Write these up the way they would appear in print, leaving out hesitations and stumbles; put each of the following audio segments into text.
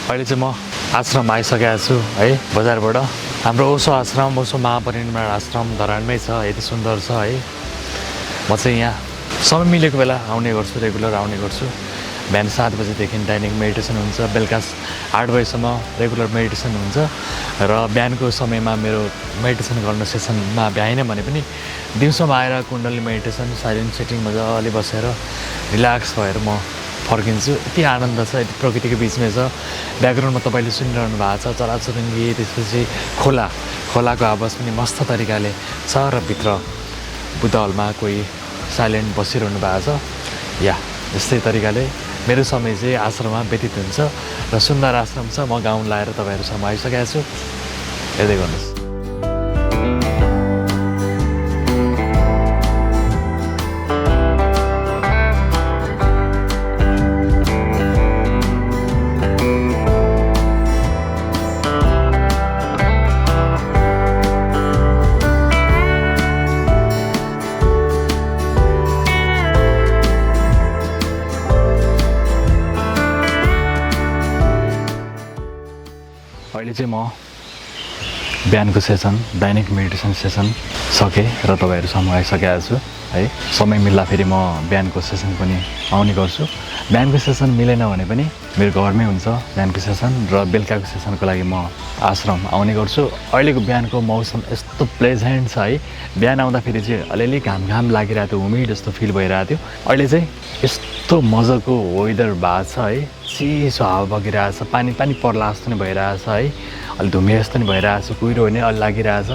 अहिले चाहिँ म आश्रम आइसकेको छु है बजारबाट। हाम्रो ओसो आश्रम, ओसो महापरिनिर्वाण आश्रम धरानमै छ। यति सुन्दर छ है। म चाहिँ यहाँ समय मिलेको बेला आउने गर्छु, रेगुलर आउने गर्छु। बिहान 7 बजेदेखि डाइनिङ मेडिटेसन हुन्छ, बेलुका 8 बजीसम्म रेगुलर मेडिटेसन हुन्छ। र बिहानको समयमा मेरो मेडिटेसन गर्न सेसनमा भ्याएन भने पनि दिउँसोमा आएर कुण्डली मेडिटेसन साइलेन्ट सेटिङ मजाले बसेर रिल्याक्स भएर म फर्किन्छु। यति आनन्द छ, यति प्रकृतिको बिचमै छ। ब्याकग्राउन्डमा तपाईँले सुनिरहनु भएको छ चराचुरुङ्गी, त्यसपछि खोलाको आवाज पनि मस्त तरिकाले छ। र भित्र बुद्ध हलमा कोही साइलेन्ट बसिरहनु भएको छ। या यस्तै तरिकाले मेरो समय चाहिँ आश्रममा व्यतीत हुन्छ। र सुन्दर आश्रम छ। म गाउन लाएर तपाईँहरूसम्म आइसकेको छु, हेर्दै गर्नुहोस्। अहिले चाहिँ म बिहानको सेसन दैनिक मेडिटेसन सेसन सकेँ र तपाईँहरूसम्म आइसकेको छु है। समय मिल्दा फेरि म बिहानको सेसन पनि आउने गर्छु। बिहानको सेसन मिलेन भने पनि मेरो घरमै हुन्छ बिहानको सेसन, र बेलुकाको सेसनको लागि म आश्रम आउने गर्छु। अहिलेको बिहानको मौसम यस्तो प्लेजेन्ट छ है। बिहान आउँदाखेरि चाहिँ अलिअलि घाम लागिरहेको थियो, हुमिड जस्तो फिल भइरहेको थियो। अहिले चाहिँ यस्तो मजाको वेदर भएको छ है। चिसो हावा बगिरहेछ, पानी पर्ला जस्तो नि भइरहेछ है। अलि धुम्मे जस्तो नि भइरहेछ, कुहिरो हुने अलि लागिरहेछ।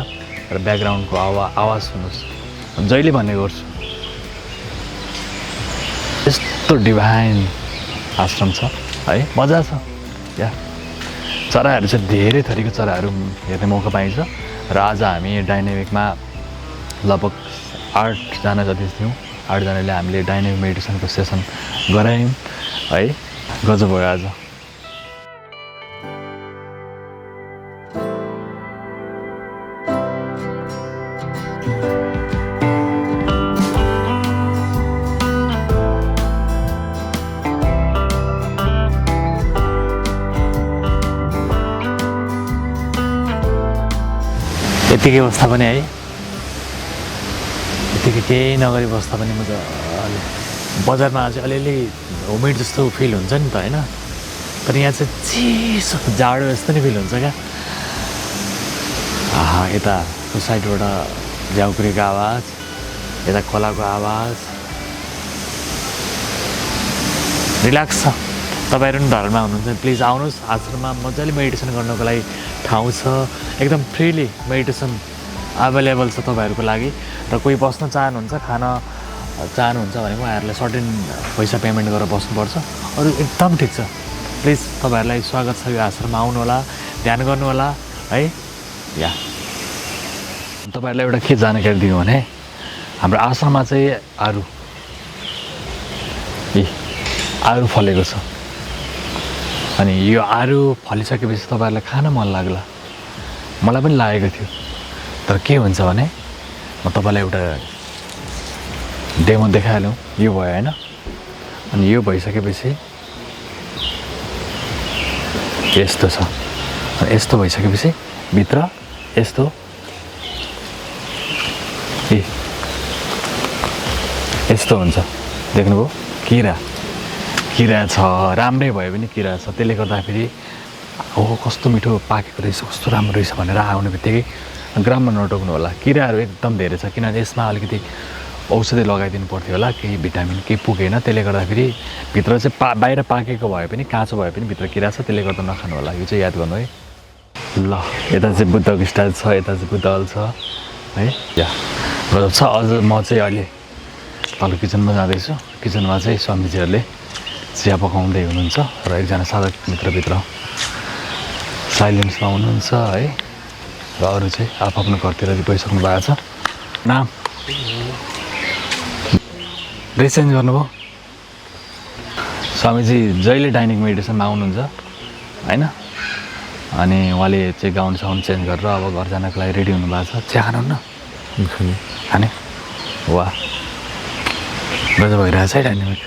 र ब्याकग्राउन्डको आवाज सुन्नुहोस्, जहिले भन्ने गर्छु यस्तो डिभाइन आश्रम छ है, मजा छ। या चराहरू चाहिँ धेरै थरीको चराहरू हेर्ने मौका पाइन्छ। र आज हामी डाइनामिकमा लगभग 8 जना जति थियौँ। 8 जनाले हामीले डाइनामिक मेडिटेसनको सेसन गरायौँ है। गजब भयो आज। यतिकै अवस्था पनि है, यतिकै केही नगरी बस्दा पनि मजाले। बजारमा चाहिँ अलिअलि हुमिड जस्तो फिल हुन्छ नि त होइन, तर यहाँ चाहिँ चिसो जाडो जस्तो नि फिल हुन्छ क्या। यताको साइडबाट झ्याउकुरीको आवाज, यता खोलाको आवाज, रिल्याक्स छ। तपाईँहरू पनि धरानमा हुनुहुन्छ प्लिज आउनुहोस् आश्रममा। मजाले मेडिटेसन गर्नको लागि ठाउँ छ, एकदम फ्रिली मेडिटेसन अभाइलेबल छ तपाईँहरूको लागि। र कोही बस्न चाहनुहुन्छ, खान चाहनुहुन्छ भने उहाँहरूलाई सर्टेन पैसा पेमेन्ट गरेर बस्नुपर्छ। अरू एकदम ठिक छ। प्लिज तपाईँहरूलाई स्वागत छ यो आश्रममा, आउनु होला, ध्यान गर्नु होला है। या तपाईँहरूलाई एउटा के जानकारी दिउँ भने हाम्रो आश्रममा चाहिँ आरू फलेको छ। अनि यो आरू फलिसकेपछि तपाईँहरूलाई खान मन लाग्ला, मलाई पनि लागेको थियो। तर के हुन्छ भने म तपाईँलाई एउटा डेमो देखाइहालौँ। यो भयो होइन, अनि यो भइसकेपछि यस्तो छ। यस्तो भइसकेपछि भित्र यस्तो यस्तो हुन्छ, देख्नुभयो? किरा छ, राम्रै भयो भने किरा छ। त्यसले गर्दाखेरि कस्तो मिठो पाकेको रहेछ, कस्तो राम्रो रहेछ भनेर आउने बित्तिकै ग्राममा नटोक्नु होला। किराहरू एकदम धेरै छ, किनभने यसमा अलिकति औषधि लगाइदिनु पर्थ्यो होला, केही भिटामिन केही पुगेन। त्यसले गर्दाखेरि भित्र चाहिँ बाहिर पाकेको भए पनि काँचो भए पनि भित्र किरा छ, त्यसले गर्दा नखानु होला। यो चाहिँ याद गर्नु है। ल यता चाहिँ बुद्धको स्टाइल छ, यता चाहिँ बुद्ध हल छ है। या छ। अझ म चाहिँ अहिले तल किचनमा जाँदैछु। किचनमा चाहिँ स्वामीजीहरूले चिया पकाउँदै हुनुहुन्छ र एकजना साधक मित्रभित्र साइलेन्समा हुनुहुन्छ है। र अरू चाहिँ आफ्नो घरतिर गइसक्नु भएको छ। नाम ड्रेस चेन्ज गर्नुभयो? स्वामीजी जहिले डाइनिङ मेडिटेसनमा आउनुहुन्छ होइन। अनि उहाँले चाहिँ गाउन साउन चेन्ज गरेर अब घर जानको लागि रेडी हुनुभएको छ। चिया खानुहुन्न? खाने? वाह, गजब भइरहेछ है डाइनामिक।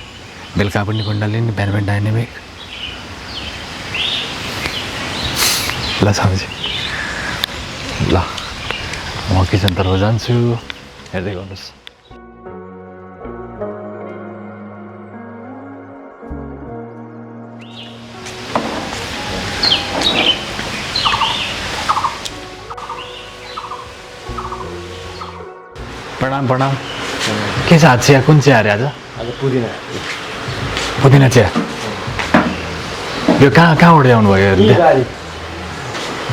बेलुका पनि कुण्डली, बिहान पनि डाइनामिक। ल स्वामीजी ल म किचनतर्फ जान्छु हेर्दै गर्नुहोस् प्रणाम प्रणाम के छ आज चिया कुन चिया अरे आज पुदिना चिया यो कहाँबाट ल्याउनु भयो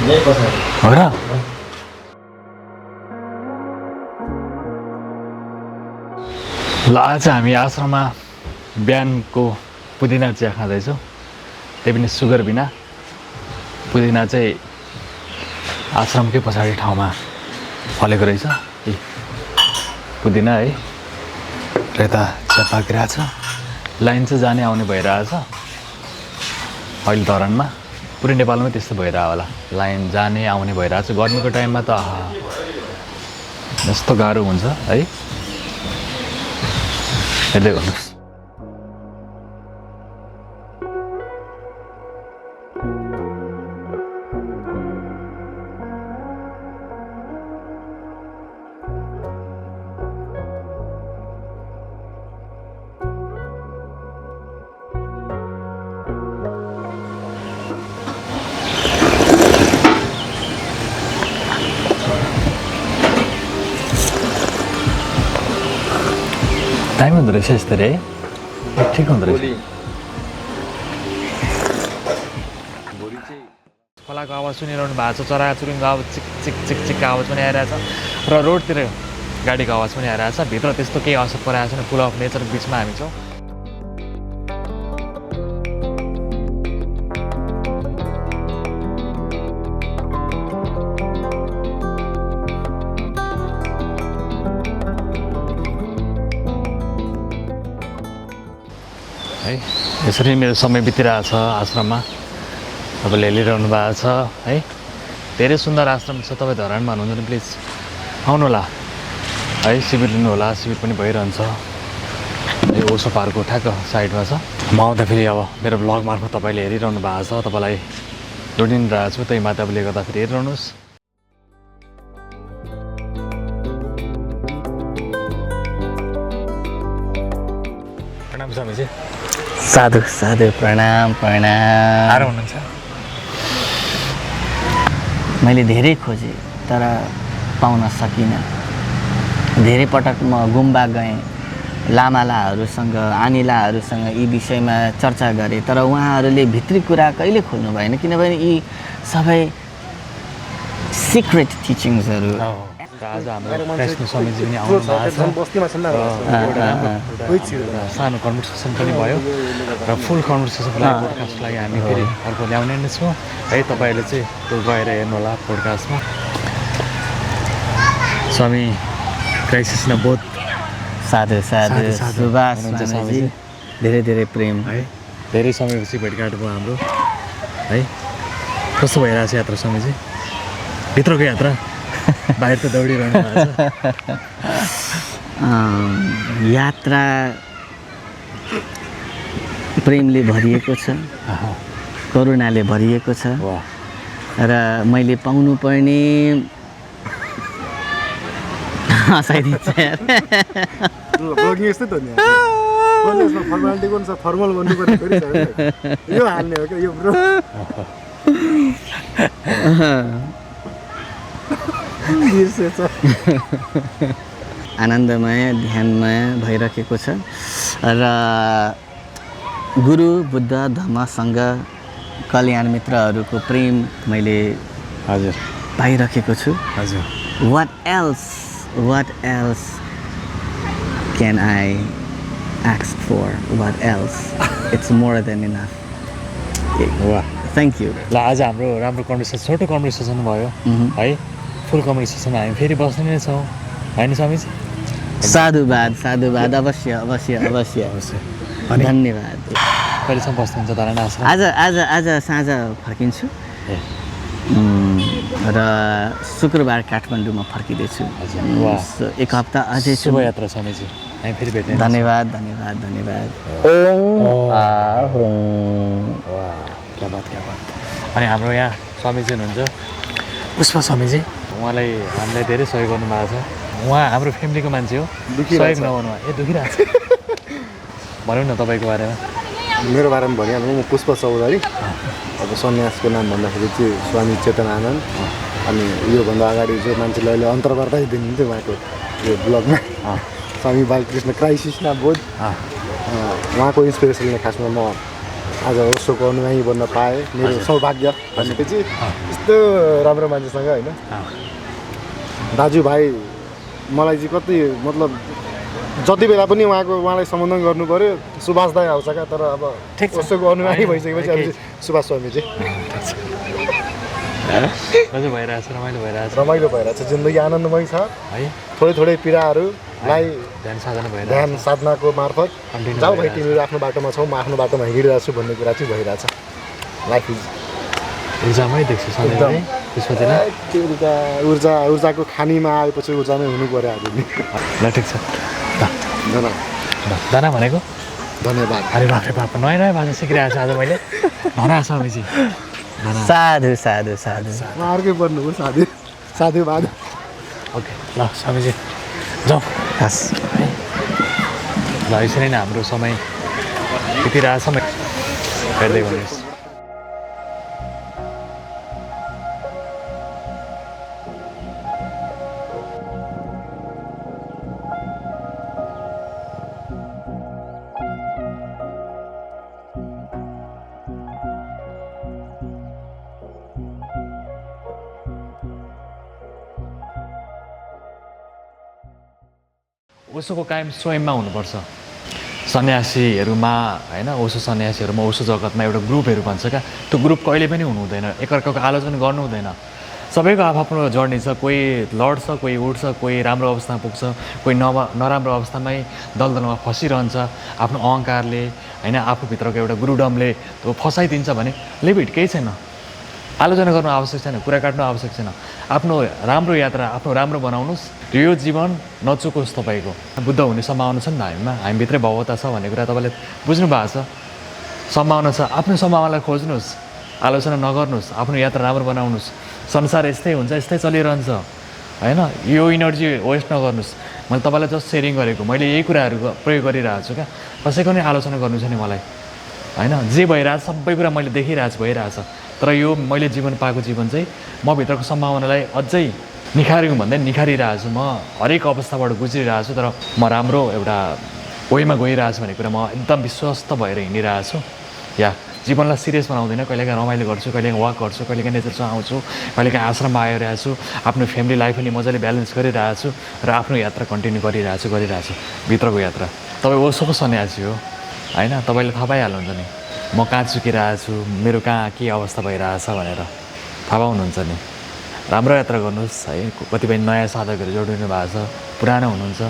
हो र ल आज हामी आश्रममा बिहानको पुदिना चिया खाँदैछौँ त्यही पनि सुगर बिना पुदिना चाहिँ आश्रमकै पछाडि ठाउँमा फलेको रहेछ पुदिना है र यता चिया पाकिरहेछ लाइन चाहिँ जाने आउने भइरहेछ अहिले धरानमा पुरै नेपालमै त्यस्तो भइरह होला लाइन जाने आउने भइरहेछ गर्मीको टाइममा त यस्तो गाह्रो हुन्छ है हेर्दै गर्नुहोस् टाइम हुँदो रहेछ यस्तरी है ठिक हुँदो रहेछ खोलाको आवाज सुनिरहनु भएको छ चरा चुरुङको आवाज चिक चिक चिक चिकको आवाज पनि आइरहेछ र रोडतिर गाडीको आवाज पनि आइरहेछ भित्र त्यस्तो केही असर परेको छैन फुल अफ नेचरको बिचमा हामी छौँ है यसरी मेरो समय बितिरहेको छ आश्रममा तपाईँले हेरिरहनु भएको छ है धेरै सुन्दर आश्रम छ तपाईँ धरानमा हुनुहुन्छ भने प्लिज आउनु होला है शिविर लिनु होला शिविर पनि भइरहन्छ यो ओसो पार्कको ठ्याक्क साइडमा छ म आउँदा फेरि अब मेरो ब्लग मार्फत तपाईँले हेरिरहनु भएको छ तपाईँलाई जोडिरहेको छु त्यही माताले गर्दाखेरि हेरिरहनुहोस् प्रणाम स्वामीजी साधु साधु प्रणाम प्रणाम आएर हुनुहुन्छ मैले धेरै खोजेँ तर पाउन सकिनँ धेरै पटक म गुम्बा गएँ लामालाहरूसँग आनिलाहरूसँग यी विषयमा चर्चा गरेँ तर उहाँहरूले भित्री कुरा कहिले खोल्नु भएन किनभने यी सबै सिक्रेट टिचिङ्सहरू आज हाम्रो कृष्ण स्वामीजी पनि आउनु भएको छ सानो कन्भर्सेसन पनि भयो र फुल कन्भर्सेसनको लागि पोडकास्टको लागि हामी फेरि अर्को ल्याउने नै छौँ है तपाईँहरूले चाहिँ त्यो गएर हेर्नु होला पोडकास्टमा स्वामी क्राइसिस न बोध साधु साधु सुभाष स्वामीजी धेरै धेरै प्रेम है धेरै समयपछि भेटघाट भयो हाम्रो है कस्तो भइरहेको छ यात्रा स्वामीजी भित्रको यात्रा बाहिर त दौडिरहनु भएको छ यात्रा प्रेमले भरिएको छ करुणाले भरिएको छ र मैले पाउनुपर्ने हँसाइदिन्छ ब्लगिङ यस्तै त नि कलेजमा फर्मालिटी कुन छ फर्मल भन्नुपर्ने फेरि यो हाल्ने हो क्या यो ब्रो आनन्दमय ध्यानमय भइरहेको छ र गुरु बुद्ध धर्मसँग कल्याण मित्रहरूको प्रेम मैले हजुर पाइरहेको छु हजुर what else can I ask for? What else? It's more than enough. वाह Thank you. ल आज हाम्रो राम्रो कन्भर्सेसन छोटो कन्भर्सेसन भयो है फुल कन्भर्सेसन हामी फेरि बस्ने नै छौँ होइन स्वामीजी साधुवाद साधुवाद अवश्य अवश्य अवश्य धन्यवाद कहिलेसम्म बस्नुहुन्छ धरान आश्रम आज आज आज साँझ फर्किन्छु र शुक्रबार काठमाडौँमा फर्किँदैछु एक हप्ता अझै छु शुभयात्रा स्वामीजी हामी फेरि भेट्ने धन्यवाद धन्यवाद धन्यवाद क्या बात अनि हाम्रो यहाँ स्वामीजी हुनुहुन्छ पुष्पा स्वामीजी उहाँलाई हामीलाई धेरै सहयोग गर्नुभएको छ उहाँ हाम्रो फ्यामिलीको मान्छे हो सहयोग नगर्नु दुखिरहेको छ भनौँ न तपाईँको बारेमा मेरो बारेमा भनिहाल्नु म पुष्प चौधरी अब सन्यासको नाम भन्दाखेरि चाहिँ स्वामी चेतन आनन्द अनि योभन्दा अगाडि जो मान्छेले अहिले अन्तर्वार्ता दिनुहुन्थ्यो उहाँको यो ब्लगमा स्वामी बालकृष्ण क्राइसिस ना बोध उहाँको इन्सपिरेसनले खासमा म आज ओसोको अनुयायी बन्न पाएँ मेरो सौभाग्य भनेको चाहिँ यस्तो राम्रो मान्छेसँग होइन दाजुभाइ मलाई चाहिँ कति मतलब जति बेला पनि उहाँलाई सम्बोधन गर्नु पऱ्यो सुभाष दाई आउँछ क्या तर अब ओसोको अनुयायी भइसकेपछि अब सुभाष स्वामी चाहिँ रमाइलो भइरहेछ जिन्दगी आनन्दमय छ है थोरै पीडाहरूलाई ध्यान साधनाको मार्फत जाऊ भाइ तिमीहरू आफ्नो बाटोमा छौ म आफ्नो बाटोमा हिँडिरहेको छु भन्ने कुरा चाहिँ भइरहेछ लाइफ इज ऊर्जामै देख्छु ऊर्जाको खानीमा आएपछि ऊर्जामै हुनु पऱ्यो हामी ल ठिक छ दाना भनेको धन्यवाद अरे बाफ्रे बाप नयाँ भाषा सिकिरहेको छु आज मैले धना स्वामीजी साधु साधु साधु म अर्कै पर्नु हो साधुवाद ओके ल स्वामीजी जाउँ हस् ल यसरी नै हाम्रो समय बितिरहेको समय हेर्दै गर्नुहोस् ओसोको कायम स्वयंमा हुनुपर्छ सन्यासीहरूमा होइन ओसो सन्यासीहरूमा ओसो जगतमा एउटा ग्रुपहरू भन्छ क्या त्यो ग्रुप कहिले पनि हुनु हुँदैन एकअर्काको आलोचना गर्नु हुँदैन सबैको आफ्नो जर्नी छ कोही लड्छ कोही उठ्छ कोही राम्रो अवस्थामा पुग्छ कोही नराम्रो अवस्थामै दलदलमा फसिरहन्छ आफ्नो अहङ्कारले होइन आफूभित्रको एउटा गुरुडमले त्यो फसाइदिन्छ भने लिभ इट केही छैन आलोचना गर्नु आवश्यक छैन कुरा काट्नु आवश्यक छैन आफ्नो राम्रो यात्रा आफ्नो राम्रो बनाउनुहोस् यो जीवन नचुकोस् तपाईँको बुद्ध हुने सम्भावना छ नि त हामीमा हामीभित्रै भगवता छ भन्ने कुरा तपाईँले बुझ्नु भएको छ सम्भावना छ आफ्नो सम्भावनालाई खोज्नुहोस् आलोचना नगर्नुहोस् आफ्नो यात्रा राम्रो बनाउनुहोस् संसार यस्तै हुन्छ यस्तै चलिरहन्छ होइन यो इनर्जी वेस्ट नगर्नुहोस् मैले तपाईँलाई जस्ट सेयरिङ गरेको मैले यही कुराहरू प्रयोग गरिरहेको छु क्या कसैको नै आलोचना गर्नु छैन मलाई होइन जे भइरहेछ सबै कुरा मैले देखिरहेको छु भइरहेछ तर यो मैले जीवन पाएको जीवन चाहिँ म भित्रको सम्भावनालाई अझै निखारौँ भन्दै निखारिरहेको छु म हरेक अवस्थाबाट गुज्रिरहेको छु तर म राम्रो एउटा वेमा गइरहेको छु भन्ने कुरा म एकदम विश्वस्त भएर हिँडिरहेको छु या जीवनलाई सिरियस बनाउँदैन कहिलेकाहीँ रमाइलो गर्छु कहिलेकाहीँ वाक गर्छु कहिलेकाहीँ नेचरसँग आउँछु कहिलेकाहीँ आश्रममा आइरहेको छु आफ्नो फ्यामिली लाइफ पनि मजाले ब्यालेन्स गरिरहेको छु र आफ्नो यात्रा कन्टिन्यू गरिरहेको छु भित्रको यात्रा तपाईँ ओसोको सन्यासी हो होइन तपाईँले थाहा पाइहाल्नुहुन्छ नि म कहाँ चुकिरहेको छु मेरो कहाँ के अवस्था भइरहेछ भनेर थाहा पाउनुहुन्छ नि राम्रो यात्रा गर्नुहोस् है कतिपय नयाँ साधकहरू जोडिनु भएको छ पुरानो हुनुहुन्छ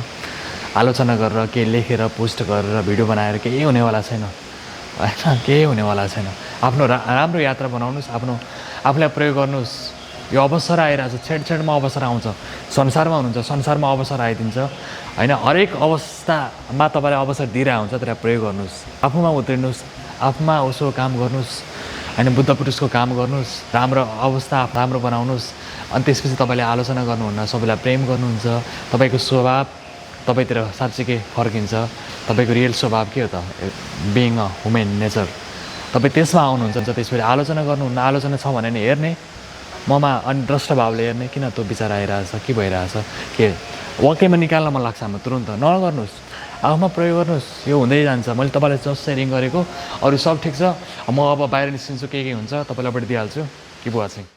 आलोचना गरेर केही लेखेर पोस्ट गरेर भिडियो बनाएर केही हुनेवाला छैन होइन केही हुनेवाला छैन आफ्नो राम्रो यात्रा बनाउनुहोस् आफूलाई प्रयोग गर्नुहोस् यो अवसर आइरहेछ छेडछेडमा अवसर आउँछ संसारमा हुनुहुन्छ संसारमा अवसर आइदिन्छ होइन हरेक अवस्थामा तपाईँलाई अवसर दिइरहेको हुन्छ त्यसलाई प्रयोग गर्नुहोस् आफूमा उत्रिनुहोस् आफूमा उसो काम गर्नुहोस् होइन बुद्ध पुरुषको काम गर्नुहोस् राम्रो अवस्था राम्रो बनाउनुहोस् अनि त्यसपछि तपाईँले आलोचना गर्नुहुन्न सबैलाई प्रेम गर्नुहुन्छ तपाईँको स्वभाव तपाईँतिर साँच्चीकै फर्किन्छ तपाईँको रियल स्वभाव के हो त बिइङ अ ह्युमेन नेचर तपाईँ त्यसमा आउनुहुन्छ त्यसपछि आलोचना गर्नुहुन्न आलोचना छ भने नि हेर्ने ममा अनि द्रष्ट भावले हेर्ने किन त्यो विचार आइरहेछ के भइरहेछ के वाक्यमा निकाल्न मन लाग्छ हाम्रो तुरुन्त नगर्नुहोस् आफूमा प्रयोग गर्नुहोस् यो हुँदै जान्छ मैले तपाईँलाई जस्ट सेयरिङ गरेको अरू सब ठिक छ म अब बाहिर निस्किन्छु के हुन्छ तपाईँलाई अपडेट दिइहाल्छु कि बुवा चाहिँ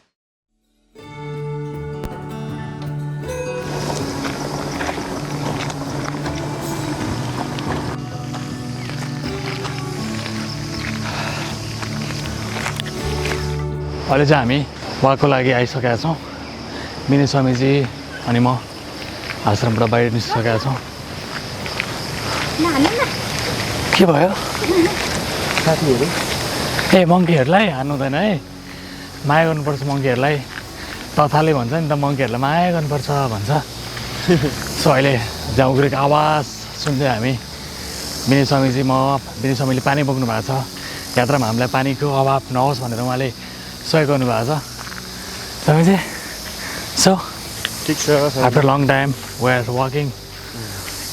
अहिले चाहिँ हामी वाकको लागि आइसकेका छौँ मिनी स्वामीजी अनि म आश्रमबाट बाहिर निस्किसकेका छौँ के भयो साथीहरू ए मङ्कीहरूलाई हान्नु हुँदैन है माया गर्नुपर्छ मङ्कीहरूलाई तथाले भन्छ नि त मङ्कीहरूलाई माया गर्नुपर्छ भन्छ सो अहिले झाउक्रीको आवाज सुन्दै हामी मिनी स्वामीले पानी बोक्नु भएको छ यात्रामा हामीलाई पानीको अभाव नहोस् भनेर उहाँले सहयोग गर्नुभएको छ समझे सो ठिक छ after long time we are walking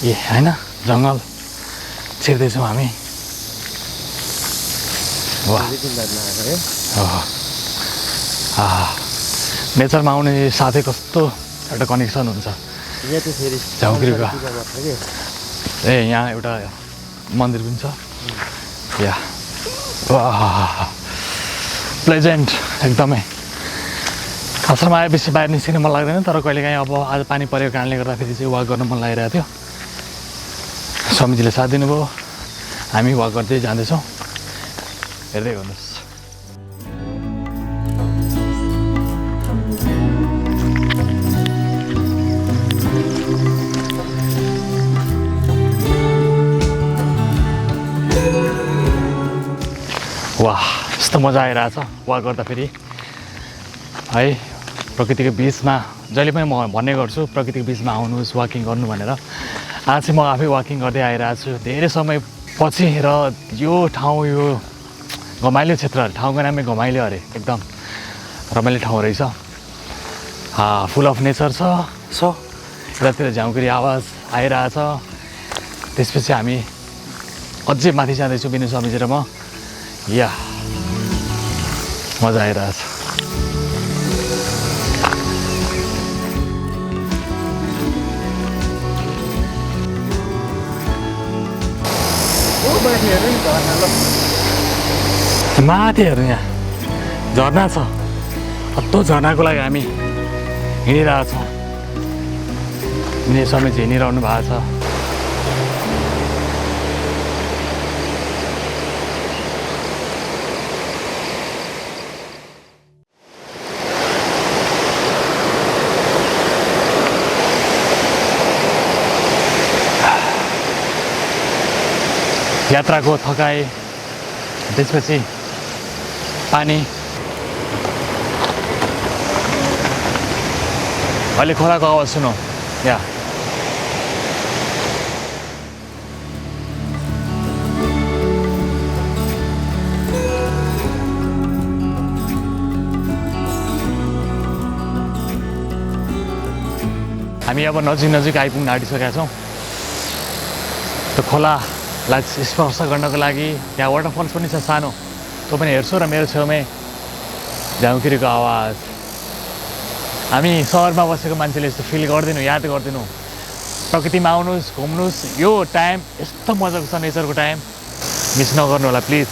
a होइन जङ्गल छिर्दैछौँ हामी वाह नेचरमा आउने साथै कस्तो एउटा कनेक्सन हुन्छ झाउक्रीको ए यहाँ एउटा मन्दिर पनि छ या वाह प्लेजेन्ट एकदमै आश्रम आएपछि बाहिर निस्किन मन लाग्दैन तर कहिलेकाहीँ अब आज पानी परेको कारणले गर्दाखेरि चाहिँ वाक गर्न मन लागिरहेको थियो स्वामीजीले साथ दिनुभयो हामी वाक गर्दै जाँदैछौँ हेर्दै गर्नुहोस् वाह यस्तो मजा आइरहेछ वाक गर्दाखेरि है प्रकृतिको बिचमा जहिले पनि म भन्ने गर्छु प्रकृतिको बिचमा आउनुहोस् वाकिङ गर्नु भनेर आज चाहिँ म आफै वाकिङ गर्दै आइरहेको छु धेरै समय पछि र यो ठाउँ यो घमाइलो क्षेत्र ठाउँको नामै घमाइलो अरे एकदम रमाइलो ठाउँ रहेछ फुल अफ नेचर छ यतातिर झाउँक्री आवाज आइरहेछ त्यसपछि हामी अझै माथि जाँदैछौँ बिनु स्वामीजी र म या मजा आइरहेछ माथि हेर्नु यहाँ झरना छ त्यो झरनाको लागि हामी हिँडिरहेछौँ समय चाहिँ हिँडिरहनु भएको छ यात्राको थकाइ त्यसपछि पानी अहिले खोलाको आवाज सुनौ या हामी अब नजिक आइपुग्न आँटिसकेका छौँ त्यो खोलालाई स्पर्श गर्नको लागि त्यहाँ वाटरफल्स पनि छ सानो त्यो पनि हेर्छु र मेरो छेउमै झाउँक्रीको आवाज हामी सहरमा बसेको मान्छेले यस्तो फिल गर्दैनौँ याद गर्दैनौँ प्रकृतिमा आउनुहोस् घुम्नुहोस् यो टाइम यस्तो मजाको छ नेचरको टाइम मिस नगर्नु होला प्लिज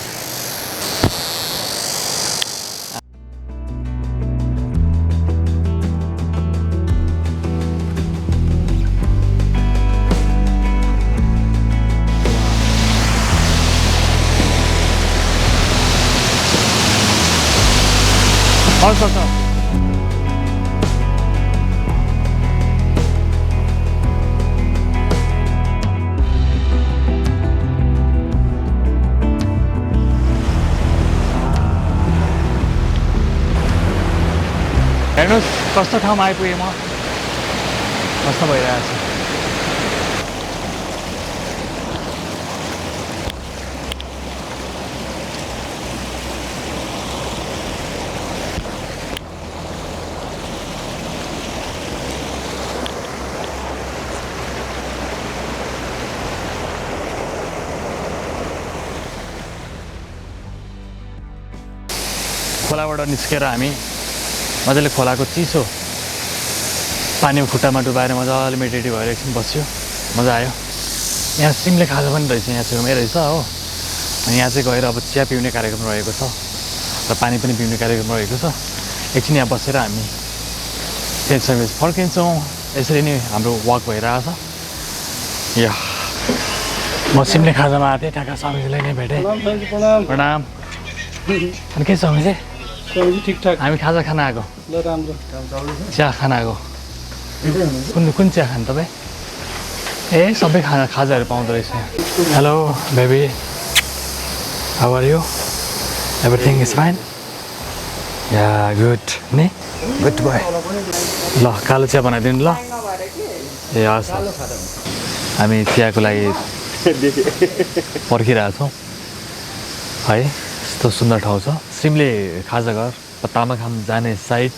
हस् हेर्नुहोस् कस्तो ठाउँमा आइपुगेँ म कस्तो भइरहेको छ खोलाबाट निस्केर हामी मजाले खोलाको चिसो पानीमा खुट्टामा डुबाएर मजाले मेडिटेटिभ भएर एकछिन बस्यो मजा आयो यहाँ सिमले खाजा पनि रहेछ यहाँ छेउमै रहेछ हो अनि यहाँ चाहिँ गएर अब चिया पिउने कार्यक्रम रहेको छ र पानी पनि पिउने कार्यक्रम रहेको छ एकछिन यहाँ बसेर हामी त्यसपछि फर्किन्छौँ यसरी नै हाम्रो वाक भइरहेछ या म सिमले खाजामा आएको थिएँ ठ्याक्क स्वामीजीलाई नै भेटेँ प्रणाम अनि के छ स्वामीजी ठिकठाक हामी खाजा खान आएको ल राम्रो चिया खान आएको कुन चिया खानु तपाईँ ए सबै खाजाहरू पाउँदो रहेछ hello baby how are you everything is fine yeah good नि गुड बोय ल कालो चिया बनाइदिनु ल ए हस् हामी चियाको लागि पर्खिरहेछौँ है यस्तो सुन्दर ठाउँ छ सिमले खाजा घर तामाखाम जाने साइड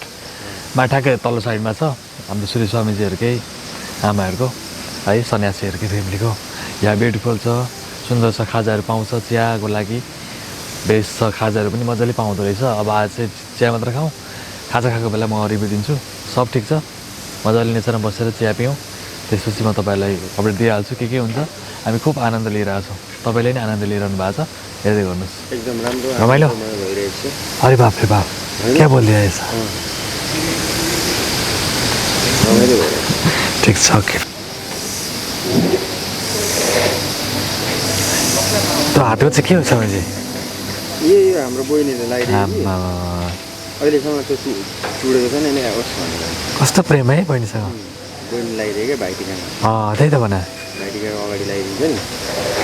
ठ्याक्कै तल्लो साइडमा छ हाम्रो श्री स्वामीजीहरूकै आमाहरूको है सन्यासीहरूकै फ्यामिलीको यहाँ ब्युटिफुल छ सुन्दर छ खाजाहरू पाउँछ चियाको लागि बेस्ट छ खाजाहरू पनि मजाले पाउँदो रहेछ अब आज चाहिँ चिया मात्र खाउँ खाजा खाएको बेला म रिभ्यू दिन्छु सब ठिक छ मजाले नेचरमा बसेर चिया पिउँ त्यसपछि म तपाईँहरूलाई अपडेट दिइहाल्छु के हुन्छ हामी खुब आनन्द लिइरहेछौँ तपाईँले नि आनन्द लिइरहनु भएको छ हेर्दै गर्नुहोस् एकदम राम्रो रमाइलो भइरहेको छ अरे बाप रे बाप क्या बोलिरहेछ रमाइलो भइरहेको ठिक छ ओके त्यो हातको चाहिँ के हो समय यो हाम्रो बहिनीले लगाइरहेको अहिलेसम्म त्यो चुडेको छैन नि होस् भनेर कस्तो प्रेम है बहिनीसँग बहिनी लगाइदियो क्या भाइटिकामा त्यही त भन भाइटिकाको अगाडि लगाइदिन्छ नि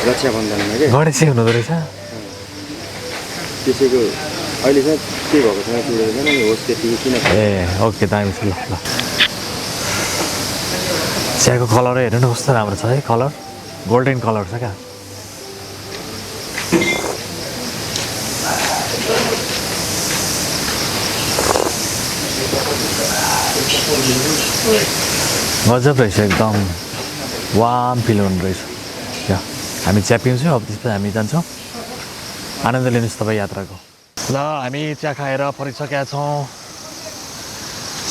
रक्षाबन्धनमा क्या गणेशै हुनुहुँदो रहेछ त्यसैको अहिलेसम्म के भएको छैन चुडेको छैन नि होस् त्यति किन ए ओके दामी छ ल ल चियाको कलरै हेर्नु न कस्तो राम्रो छ है कलर गोल्डन कलर छ क्या गजब रहेछ एकदम वाम फिल हुनु रहेछ क्या हामी चिया पिउँछौँ अब त्यसपछि हामी जान्छौँ आनन्द लिनुहोस् तपाईँ यात्राको ल हामी चिया खाएर फर्किसकेका छौँ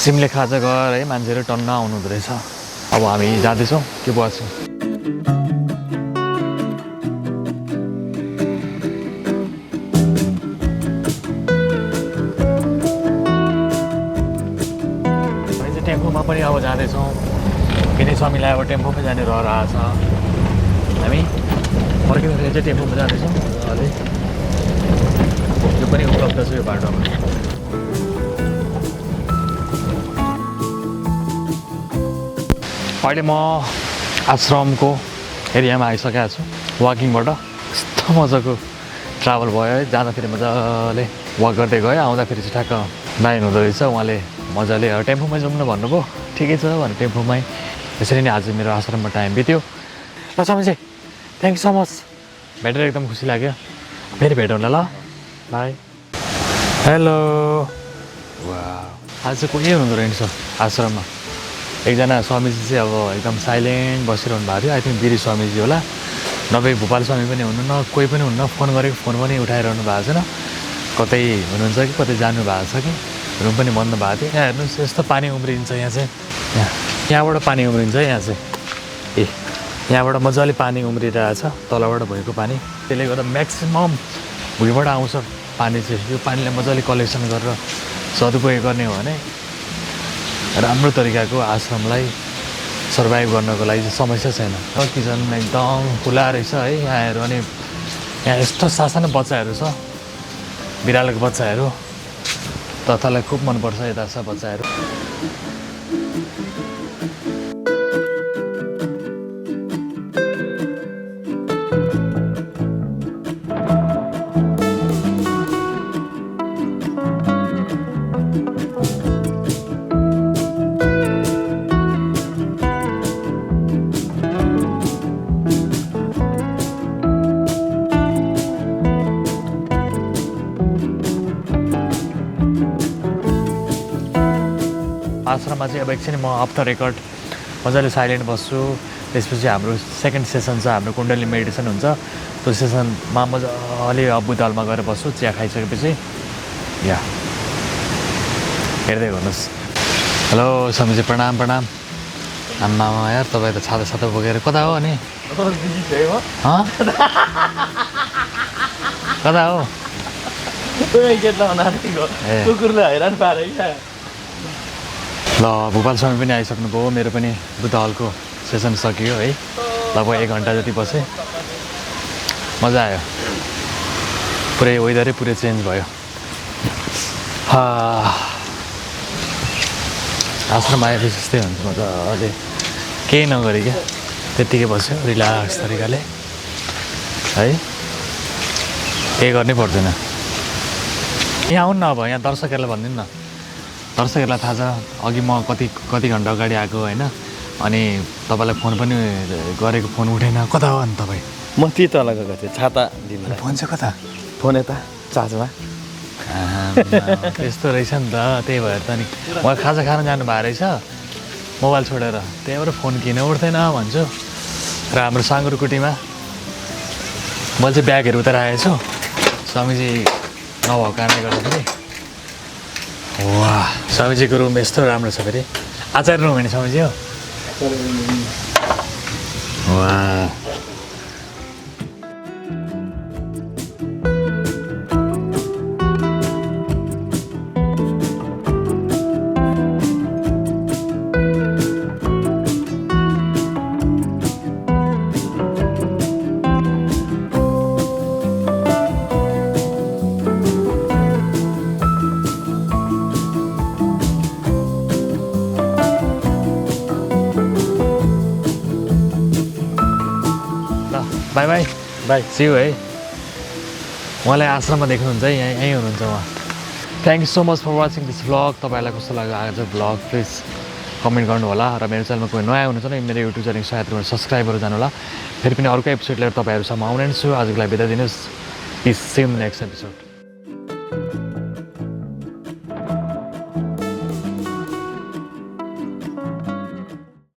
सिमले खाजा घर है मान्छेहरू टन्न आउनुहुँदो रहेछ अब हामी जाँदैछौँ के बस्छौँ टेम्पोमा पनि अब जाँदैछौँ किन स्वामीलाई अब टेम्पोमै जाने रहेछ हामी फर्किँदाखेरि चाहिँ टेम्पोमा जाँदैछौँ मजाले यो पनि उपलब्ध छ यो बाटोमा अहिले म आश्रमको एरियामा आइसकेको छु वाकिङबाट कस्तो मजाको ट्राभल भयो है जाँदाखेरि मजाले वाक गर्दै गयो आउँदाखेरि चाहिँ ठ्याक्क नाइन हुँदो रहेछ उहाँले मजाले टेम्पोमा जाउँ न भन्नुभयो ठिकै छ भने टेम्पोमै यसरी नै आज मेरो आश्रममा टाइम बित्यो ल समझे थ्याङ्क यू सो मच भेटेर एकदम खुसी लाग्यो फेरि भेटौँ ल बाई हेलो वा आज चाहिँ कोही हुनुहुँदो रहेछ आश्रममा एकजना स्वामीजी चाहिँ अब एकदम साइलेन्ट बसिरहनु भएको थियो आई थिङ्क वीर स्वामीजी होला नभए भोपाल स्वामी पनि हुनुहुन्न कोही पनि हुन्न फोन गरेको फोन पनि उठाइरहनु भएको छैन कतै हुनुहुन्छ कि कतै जानु भएको छ कि रुम पनि बन्द भएको थियो यहाँ हेर्नुहोस् यस्तो पानी उम्रिन्छ यहाँ चाहिँ यहाँबाट पानी उम्रिन्छ यहाँ चाहिँ ए यहाँबाट मजाले पानी उम्रिरहेछ तलबाट भएको पानी त्यसले गर्दा म्याक्सिमम् भुइँबाट आउँछ पानी चाहिँ यो पानीलाई मजाले कलेक्सन गरेर सदुपयोग गर्ने हो भने राम्रो तरिकाको आश्रमलाई सर्भाइभ गर्नको लागि चाहिँ समस्या छैन किचन एकदम खुला रहेछ है यहाँ हेऱ्यो भने यहाँ यस्तो सासानो बच्चाहरू छ बिरालोको बच्चाहरू तथालाई खुब मनपर्छ यता छ बच्चाहरू आश्रममा चाहिँ अब एकछिन म अफ द रेकर्ड मजाले साइलेन्ट बस्छु त्यसपछि हाम्रो सेकेन्ड सेसन छ हाम्रो कुण्डली मेडिटेसन हुन्छ त्यो सेसनमा मजाले बुद्धहलमा गएर बस्छु चिया खाइसकेपछि या हेर्दै गर्नुहोस् हेलो स्वामीजी प्रणाम प्रणाम आम्मा यार तपाईँ त छाता छाता बोकेर कता हो अनि कता हो कुकुरले हैरान पारे ल भोपाल स्वामी पनि आइसक्नुभयो मेरो पनि बुद्ध हलको सेसन सकियो है लगभग 1 घन्टा जति बसेँ मजा आयो पुरै वेदरै पुरै चेन्ज भयो आश्रम आएपछि त्यस्तै हुन्छ मजाले केही नगरी क्या त्यत्तिकै बस्यो रिल्याक्स तरिकाले है केही गर्नै पर्दैन यहाँ आउनु न अब यहाँ दर्शकहरूलाई भनिदिनु न दर्शकहरूलाई थाहा छ अघि म कति घन्टा अगाडि आएको होइन अनि तपाईँलाई फोन पनि गरेको फोन उठेन कता हो अनि तपाईँ म त्यही तल गएको थिएँ छाता दिनु फोन चाहिँ कता फोन यता चार्जमा त्यस्तो रहेछ नि त त्यही भएर त नि उहाँ खाजा खान जानुभएको रहेछ मोबाइल छोडेर त्यहीबाट फोन किन उठ्दैन भन्छु र हाम्रो साँगुरकुटीमा मैले चाहिँ ब्यागहरू उता राखेको छु स्वामीजी नभएको कारणले गर्दाखेरि वाह स्वामीजीको रुम यस्तो राम्रो छ फेरि आचार्य रुम होइन स्वामीजी हो वाह बाई बाई बाई सियु है उहाँलाई आश्रममा देख्नुहुन्छ है यहीँ हुनुहुन्छ उहाँ thank you so much for watching this vlog तपाईँहरूलाई कस्तो लाग्यो आज भ्लग प्लिज कमेन्ट गर्नु होला र मेरो च्यानलमा कोही नयाँ हुनुहुन्छ भने मेरो युट्युब च्यानल सहायता सब्सक्राइबहरू जानु होला फेरि पनि अर्को एपिसोड लिएर तपाईँहरूसम्म आउने छु आजको लागि बिदा दिनुहोस् पिस सेम नेक्स्ट एपिसोड